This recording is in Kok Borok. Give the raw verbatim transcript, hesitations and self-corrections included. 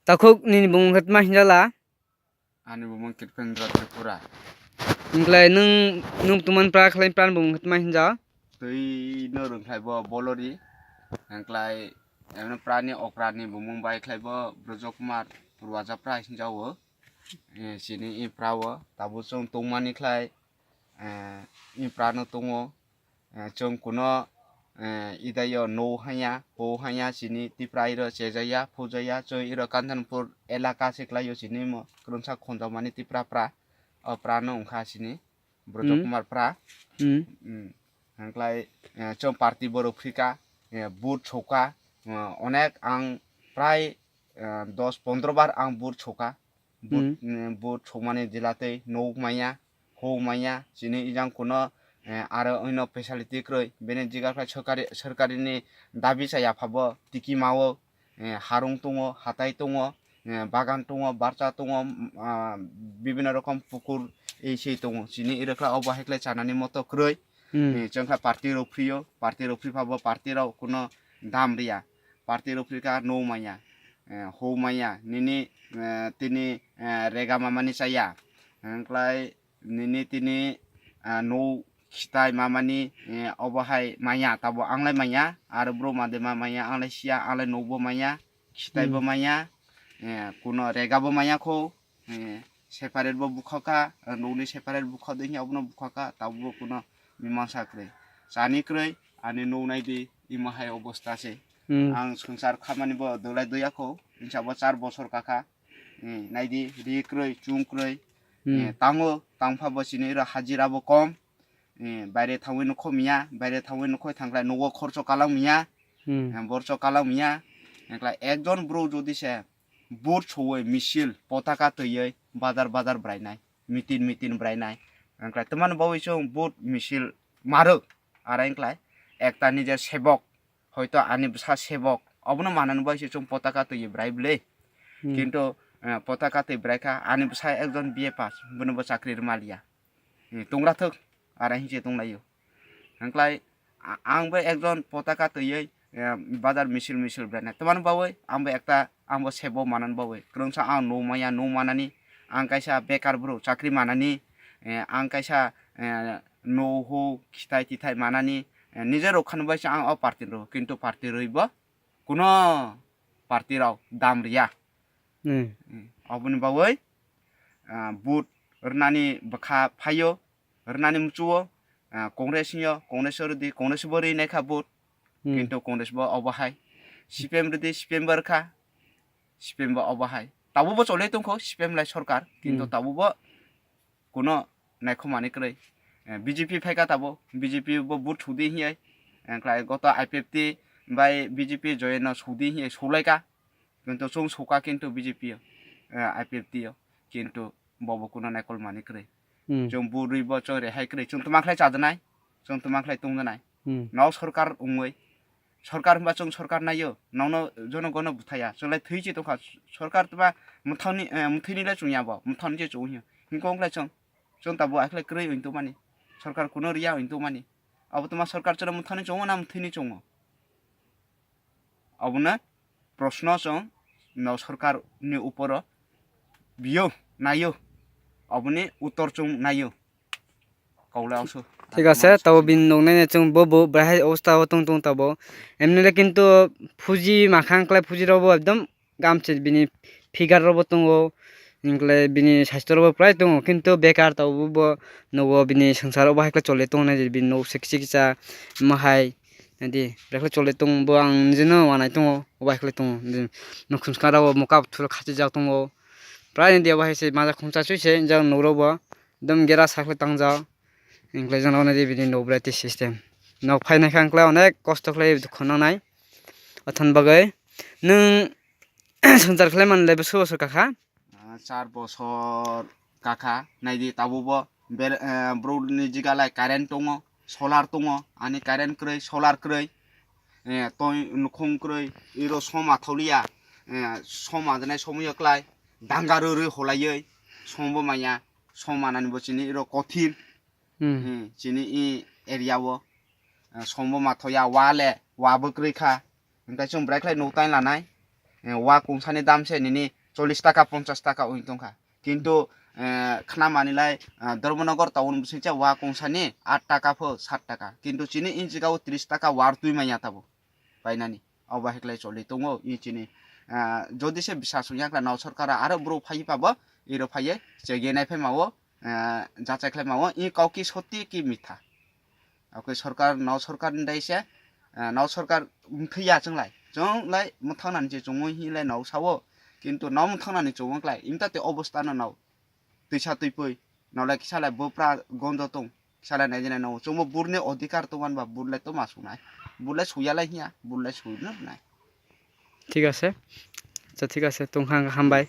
Takhuk nini bumung khe tma hinjala? Ani bumung Kirpendra Tripura. Wngkhlai nwng, nwng tuman pra khlai pran bumung khe tma hinjak? Twi no rwngkhlai bo Bolori. Wngkhlai emno prani okrani bumung bai khlai bo Brojo Kumar Purwaja pra hinjao. Eh, chini i pra o tabuk chwng tongmani khlai, eh, i pra no tongo. Eh, chwng kuno, eh, idaio no hanya, ho hanya, chini Tipra iro chejaya, phujaya, chwng iro Kanchanpur elaka se klaio chini mo, kwrwngsa khonjakmani Tipra pra, o pra no wngkha chini, Brojo Hmm. Kumar pra. Hmm. Hmm. Hwnklai, eh, chwng party borok phrika, eh, vote soka, eh, onek ang prai, eh, dos pondro bar ang vote soka. Vote, Hmm. eh, vote sokmani jila tei no manya, ho manya, chini ijang kuno, eh, aro ino facility kwrwi, bini jiga khlai sorkari, sorkarini dabi chaya phabo tiki mao, eh, harung tongo, hatai tongo, eh, bagan tongo, barcha tongo, mm, ah, bibino rokom pukur ei sei tongo. Chini iro khlai obo hai khlai chanani moto kwrwi. Hmm. Eh, chwng kha party rok phrio, party rok phri phabo party rok kuno dam riya. Party rok phri kha no manya, eh, ho manya, nini, eh, tini, eh, rega mamani chaya. Hwnklai nini tini, ah, no khitai mamani, eh, obo hai manya, tabo anglai manya, aro bro made ma manya, anglai sia, anglai nokbo manya, khitaibo Hmm. manya, eh, kuno regabo manya kho, eh, separate bo bukha kha, eh, nokni separate bukha de hiya obono bukha kha, tabo bo kuno mimangsa kwrwi. Chani kwrwi, ani nok nai di, imo hai obosta se. Hmm. Ang swngchar khamani bo dwlai doya kho, hinsa bo char bosor kakha. Eh, naidi, ri kwrwi, chung kwrwi. Hmm. Eh, tango, tangpha bo chini ro hajira bo kom. Eh, baire thangwi nokho miya, baire thangwi nokho thangkhlai nogo khorcho kalang miya. Hmm. Eh, borcho kalang miya. Engkla ekjon bro jodi se vote sowi misil potaka twiwi bazar bazar brainai, mitin mitin brainai. Engkla twmani bawi chwng vote misil marwk. Ara engkla ekta nije sebok. Hoito ani bwsa sebok, obono manani bai se chwng potaka twi bwrai bwle. Hmm. Kintu, eh, potaka twi bwrai kha, ani bwsa ekjon B A pass, bono bo chakri rwma liya. Hmm, tongra thwk, ara hinse tonglaio. Hwnklai, a-, ang bo ekjon potaka twiwi, eh, bazar misil misil bwrainai. Tamani bawi, ang bo ekta, ang bo sebok manani bawi. Kwrwngsa ang nuk maya, nuk manani, ang kaisa bekar bwrwi chakri manani, eh, ang kaisa, eh, nuk huk, khithai tithai manani, eh, nije rok khani bai se ang o party rw, kintu party rwi bo kuno party rok dam riya. Hmm. Hmm. Oboni bagwi, ah, vote rwnani bwkha phaio, rwnani muchuo, ah, Congress hinyo, Congress o rwdi, Congress bo rwi naikha vote, Hmm. kintu Congress bo obo hai. C P M rwdi, C P M bo rwkha, C P M bo obo hai. Tabuk bo cholwi tongkho C P M lai sorkar, kintu Hmm. tabuk bo kuno naikhomani kwrwi. Eh, B J P phaikha tabuk, B J P bo vote sudi hinwi. Eh, khlai goto I P F T bai B J P joyeno sudi hinwi sulaikha. Kintu chwng suka kintu B J P o, eh, I P F T o. Kintu bobo kuno naikolmani kwrwi. Hmm. Chwng vote rwi bo chwng rehai kwrwi. Chwng tma khlai chajaknai? Chwng tma khlai tongjaknai? Hmm. Nok sorkar wngwi. Sorkar hwnba chwng sorkar naio, nono jonogono bwthaya, chwng lai thwi se tongkha, sorkar tma mwthangni, eh, mwthwini lai chwngya bo, mwthangni se chwngya, hinkhe wngkhlai chwng, chwng tabuk akhlai kwrwi wng tongmani, sorkar kuno riya wng tongmani, abo tma sorkar chwngno mwthangni chwngo na mwthwini chwngo? Abono proshno chwng no sorkarni uporo biyo, naio, aboni uttor chwng naio. Kaulai also. Thik ase, tabo bini nok nai nai chwng bo, bo bahai obostha o tong tong tabo. Emni le kintu phuji makhang klai phuji rok bo ekdom gamchi bini figure rok bo tongo. Hinklai bini sasthyo rok bo prai tongo, kintu bekar tabo bo nogo bini swngchar o bahai khe choli tongo nai bini nok se kisa kisa mahai. Nadi, bwkha choli tongo bo ang nini no wanai tongo, obo hai khlai tongo. Nini nukhung swkang rok bo mokap thuro khachijak tongo. Prai nini obo hai se majak khungsa sui se, jang nok rok bo ekdom gera sa khlai tangjak. Hinklai jang nadi bini nok bwlai twi system. Nok phai nai kha hinklai onek kosto khlai dukhu nangnai. Othon bagwi nwng swngchar khlai man le bwswk bwswk kakha? Ah, char bosor kakha, naidi tabukbo ber-, eh, borokni jigalai current tongo, solar tongo, ani current kwrwi, solar kwrwi, eh, toi nukhung kwrwi, iro soma tholiya, eh, soma janai somoi kwlai, danga rwrwi holaiwi, sombo manya, soma nani bo chini iro kothin. Hmm. Hmm, chini i area o, eh, sombo mathoya, wa le, wa bo kwrwi kha. Hwnkhe chwng bwrai khlai nuk tai lanai. Wa kungsani dam se nini chollish taka, ponchash taka wng tongkha. Kintu khna manilai Dharmanagar town bisingcha wa kungsani aat taka pho saat taka. Kintu chini in jagao trish taka war twi manya tabuk painani. Obo hai khlai choli tongo i chini. Jodi se bisa sung yakla nao sarkar aro bro phai pabo, iro phaiye chege nai phai mao, jachai khlai mao i kau ki soti ki mitha. Oke sarkar, nao sarkar ni dai se nao sarkar wngthwi ya chwnglai. Chwnglai mwthang nani se chungwi hinlai nao sao. Kintu nao mwthang nani chungwi klai. Imta te obostha no nao. Twisa twipui. Nao lai kisa lai bopra gondo tong. Kisa lai nai jena nao. Chungbo burni odhikar tongman ba burlai to ma sunai. Burlai suya lai hiya. Burlai sui no nai. Thik ase. Acha, thik ase. Tongkha hambai.